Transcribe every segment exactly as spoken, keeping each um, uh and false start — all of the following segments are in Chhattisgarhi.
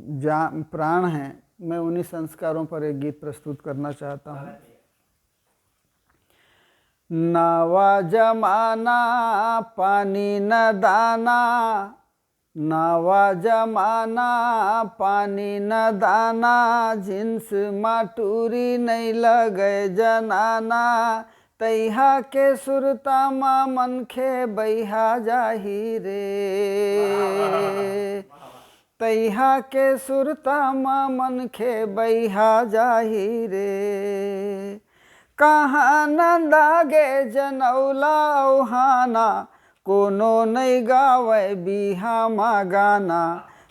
जा प्राण हैं, मैं उन्हीं संस्कारों पर एक गीत प्रस्तुत करना चाहता हूँ। नवा जमाना, पानी न दाना, नवा जमाना, पानी न दाना, जींस मा टूरी नइ लगय जनाना, तइहा के सुरता मा मनखे बइहा जाही रे। तइहा के सुरता मा मनखे बइहा जाही रे। कहाँ नंदा गे जनौला अउ हाना, कोनो नइ गावय बिहा मा गाना।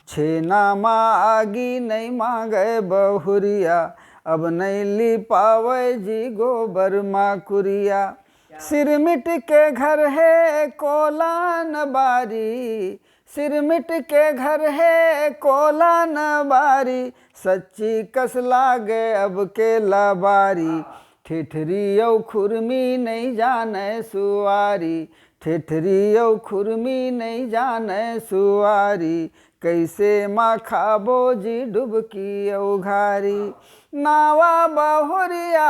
छेना मा आगी नइ मांगय बहुरिया, अब नइ लिपावय जी गोबर मा कुरिया। सिरमिट के घर हे कोला न बारी, सिरमिट के घर हे कोला न बारी, सच्ची कस लागे अब के लबारी। ठेठरी अउ खुरमी नइ जानय सुवारी, ठेठरी अउ खुरमी नइ जानय सुवारी, कइसे मा खाबो जी डुबकी अउ घारी। नावा बहुरिया,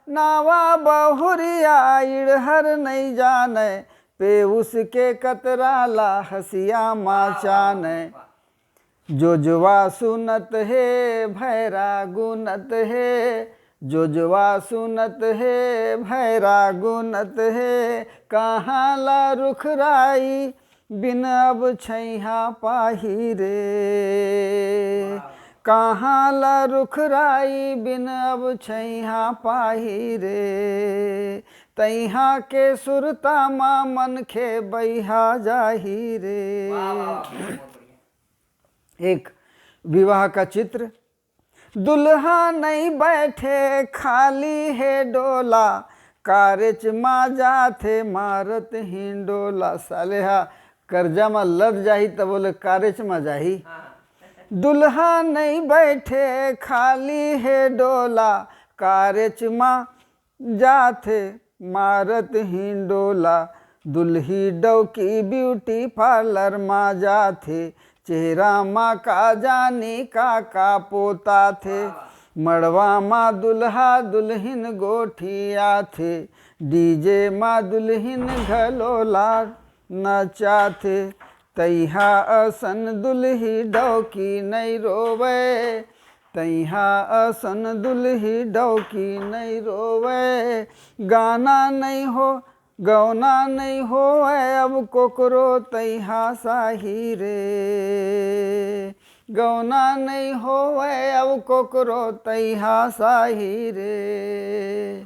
नावा बहुरिया, इड़हर नइ जानय, पेउस के कतरा ला हसिया मा चानय। जोजवा सुनत हे, भैरा गुनत हे, जोजवा सुनत हे, भैरा गुनत हे, कहाँ ला रुखराई बिन अब छैहा पाही रे। कहाँ ला रुखराई बिन अब छैहा पाही रे। तइहा के सुरता मा मनखे बइहा जाही रे। एक विवाह का चित्र। दुल्हा नइ बैठे, खाली हे डोला, कारेच मा जाथे मारत हिंडोला। साले हा करजा मा लद जाही, तब ओले कारेच मा जाही। दुल्हा नइ बैठे, खाली हे डोला, कारेच मा जाथे मारत हिंडोला। दुल्ही डौकी ब्यूटी पार्लर मा जाथे, चेहरा मा का जानी का का पोताथे। मड़वा मा दुल्हा दुल्हिन गोठियाथे, डीजे मा दुल्हिन घलो ला नचाथे। तइहा असन दुल्ही डौकी नइ रोवय, तइहा असन दुल्ही डौकी नइ रोवय। गाना नइ हो, गौना नइ होवय अब कोकरो तइहा साही रे। गौना नइ होवय अब कोकरो तइहा साही रे।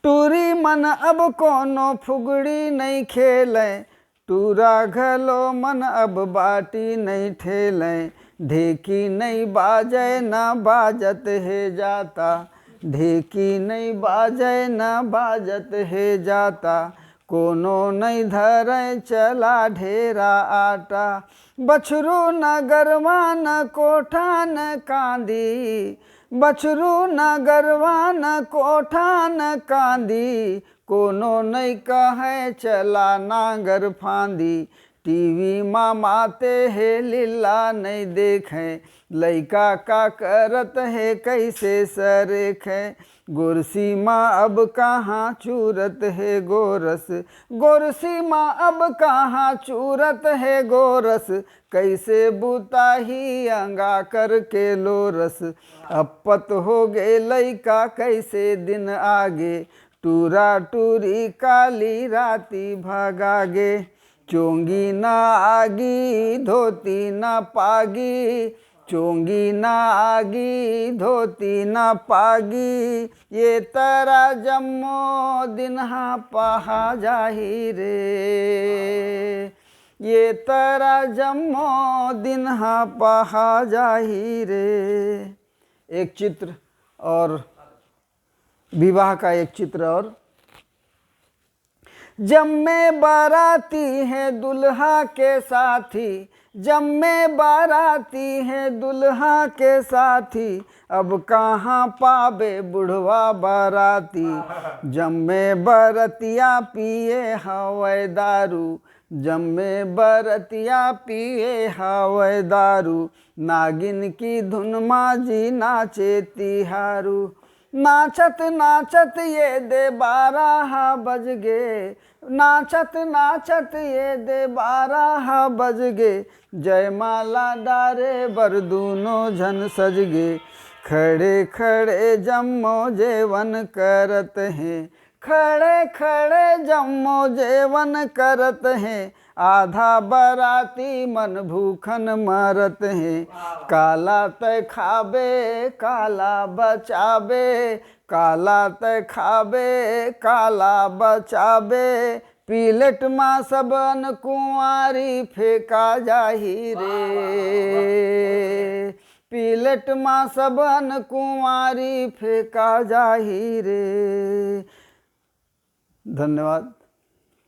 टूरी मन अब कोनो फुगड़ी नइ खेलय, टूरा घलो मन अब बाटी नइ ठेलय। ढेकी नइ बाजय न बाजत हे जाता, ढेकी नइ बाजय न बाजत हे जाता। कोनो नइ धरय चला ढेरा आटा, बछरू न गरवा न कोठा न कांदी। बछरू न गरवा न कोठा न कांदी, कोनो नइ कहय चला नांगर फांदी। टीवी मा माते हे लीला नइ देखय, लइका का करत हे कइसे सरेखय। गोरसी मा अब कहाँ चूरत हे गोरस, गोरसी मा अब कहाँ चूरत हे गोरस, कइसे बुताही अंगा करके लोरस। अप्पत हो गे लइका कइसे दिन आगे, टूरा टूरी काली राती भगा गे। चोंगी न आगी धोती न पागी, चोंगी न आगी धोती न पागी, ये तरा जम्मो दिन हा पहा जाही रे। ये तरा जम्मो दिन हा पहा जाही रे। एक चित्र और विवाह का एक चित्र और। जम्मे बाराती हे दुल्हा के साथी, जम्मे बाराती हे दुल्हा के साथी, अब कहाँ पाबे बुढ़वा बाराती। जम्मे बरतिया पिए हवय दारू, जम्मे बरतिया पिए हावय दारू, नागिन की धुन मा जी नाचे तिहारू। नाचत नाचत ये दे बारा हा बज गे, नाचत नाचत ये दे बारा हा बज गे। जयमाला डारे बर दूनो झन सज गे। खड़े खड़े जम्मो जेवन करत हे, खड़े खड़े जम्मो जेवन करत हे। आधा बराती मन भूखन मरत हे। काला तै खाबे, काला बचाबे, काला तै खाबे, काला बचाबे। पिलेट मा सबन कुंवारी फेंका जाही रे। पिलेट मा सबन कुंवारी फेंका जाही रे। धन्यवाद।